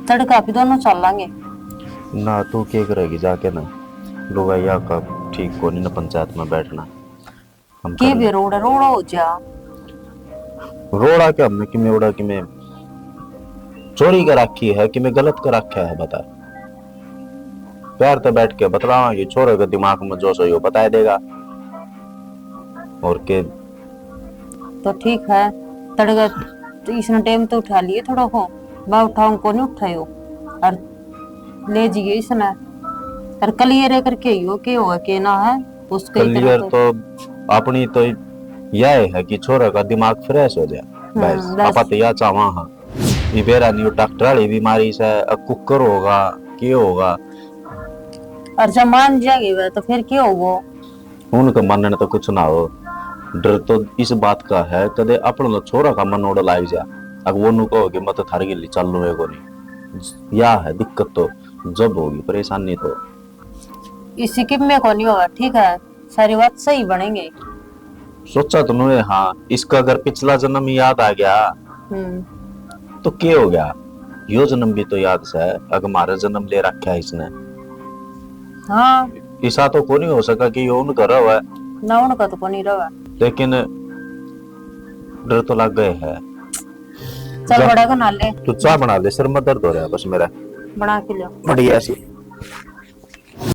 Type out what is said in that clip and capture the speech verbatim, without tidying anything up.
तड़का पे दोनों चल लांगे। ना, तू के करेगी जाके ना, लुगाइया का ठीक कोनी ना पंचायत में बैठना। हम के कर बे रोड़ा रोड़ा हो जा। रोड़ा के हमने किमे उड़ा किमे चोरी कर रखी है, किमे गलत कर रखा है, बता। प्यार तो बैठ के बतलावांगे, छोरे के दिमाग में जो सही हो बताए देगा। और के तो ठीक है, तड़का तो इसने टाइम तो उठा लिए थोड़ा को, बा उठाऊं को नहीं उठायो, और ले जिए इसने, और clear करके ही हो के होगा के ना है, उसके ही तरह clear तो तो अपनी तो यह है कि छोरा का दिमाग fresh हो जाए, हम्म, बस। बस। आपा तो या चाहवा हाँ, ये बेरा नहीं, डॉक्टर वाली बीमारी से, अब कुकर होगा, के होगा। और जब मान जाएगी वह, तो फिर के होगा? उनका मानने तो कुछ ना हो, डर तो इस बात का है, कदे अपना छोरा का मन उड़ लाग जा, अगर वो नु कहो कि मैं तो थारे के लिए चालू है को नहीं। या है दिक्कत तो, जब होगी परेशानी तो। इसी किम्मे को नहीं होगा, ठीक है, सारी बात सही बनेंगे। सोचा तो नुए, हाँ, इसका अगर पिछला जन्म याद आ गया, हम्म। तो के हो गया? यो जन्म भी तो याद से, अगर हमारा जन्म ले रखा है इसने। हाँ। ऐसा तो कोनी हो सका कि यो उनका रहा है। ना, उनका तो कोनी रहा। लेकिन डर तो लग गए है। चल, जा। बड़ा बना ले। तू चाय बना ले, सिर में दर्द हो रहा है बस मेरा। बना के ले। बढ़िया सी।